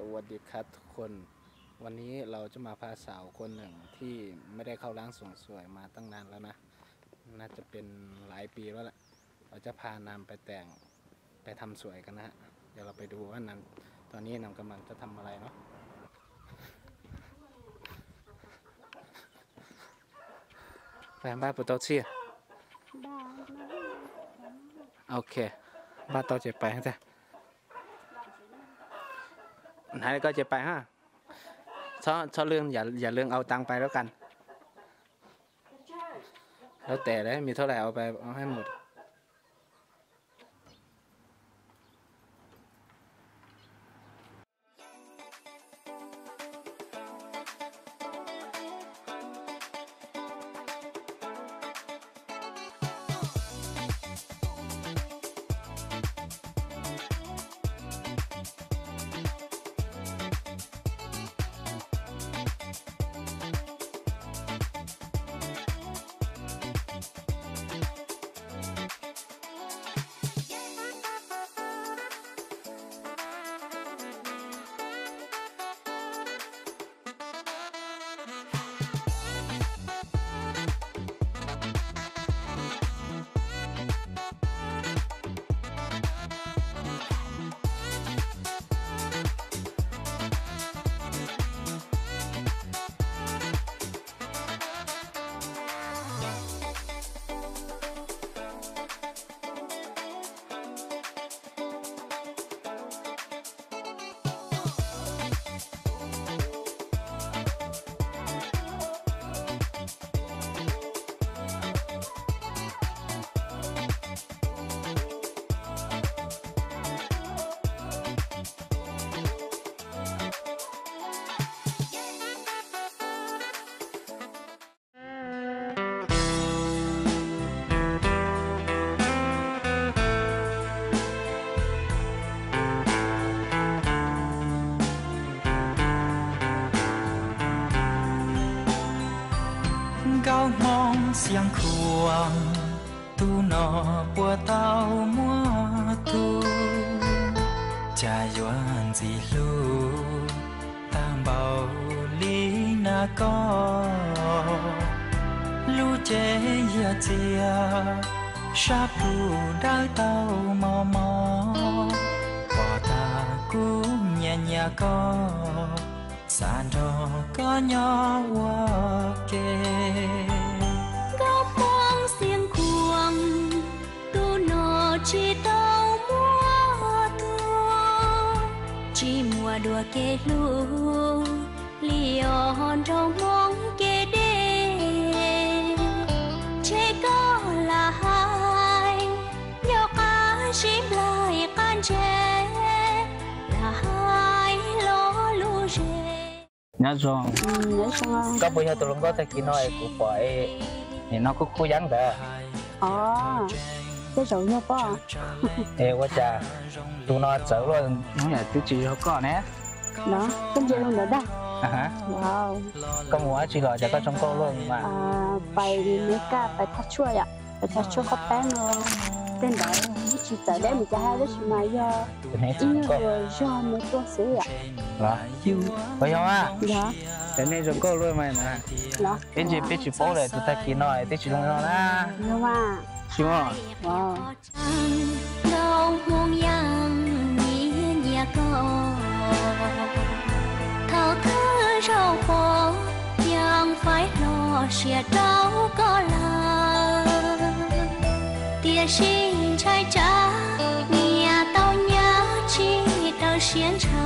สวัสดีครับทุกคน วันนี้เราจะมาพาสาวคนหนึ่งที่ไม่ได้เข้าร้านเสริมสวยมาตั้งนานแล้วนะ น่าจะเป็นหลายปีแล้วแหละ เราจะพานางไปแต่ง ไปทำสวยกันนะฮะ เดี๋ยวเราไปดูว่านาง ตอนนี้นางกำลังจะทำอะไรเนาะ Peb npaj puas tau txhij? Ok, npaj tau ces pais thiab. Hnav li ko ces pais ha. Txhob, txhob lwj, yam lwj au tas pais lub qas. Lub tes lawm, mis thaub lais au pais, au hais mus. Nkauj Hmoob Xeev Khuam, tus no puas tau muaj tub? Cas yuav ntxim hlub tag npaum li na koj? Lub cev yog txias, sab plhu dawb tau mos mos, pom tag kuv nyiam nyiam koj, xav nrog koj nyob ua ke. Nkauj Hmoob Xeev Khuam, tus no tsis tau muaj tub, tsis muaj dua kev hlub li os nraug Hmoob kev deb. Ntshe koj lam hais nco qab sib nplaig qab ntse, lam hais lo lus ze. Nyob zoo. Koj puas yog tus hluas nkauj tag kis no es kuv pom es nim no kub kub yeeb ntawd? Tej zaum yog pob. Es ua cas tus no txawv luaj, hnub yam twb tsis zoo koj ne? Koj ntsia zoo ntawd dag. Koj mus ua dab tsi los cas koj zoo nkauj luaj mas? Pais Meskas pais thaj tshuaj yom, pais thaj tshuaj qhov peb no. Tej ntawd yeej tsis txawv deb mus cas hais, tab sis mas yog ib nyuag zog mus tuaj xwb yom. Los, puas yog a? Yog. Cov nej zoo nkauj luaj mas. Peb ntsia peb tsis paub lawm, tus tag kis no twb tsis zoo no na. Tsis muaj. Nkauj Hmoob Yeeb nyiam nyiam koj, thaum twg zaum pom yeej faib hlo siab rau koj lawm. Tiam sis ntshai tsam nyias tau nyob tsis tau siab ntshaw.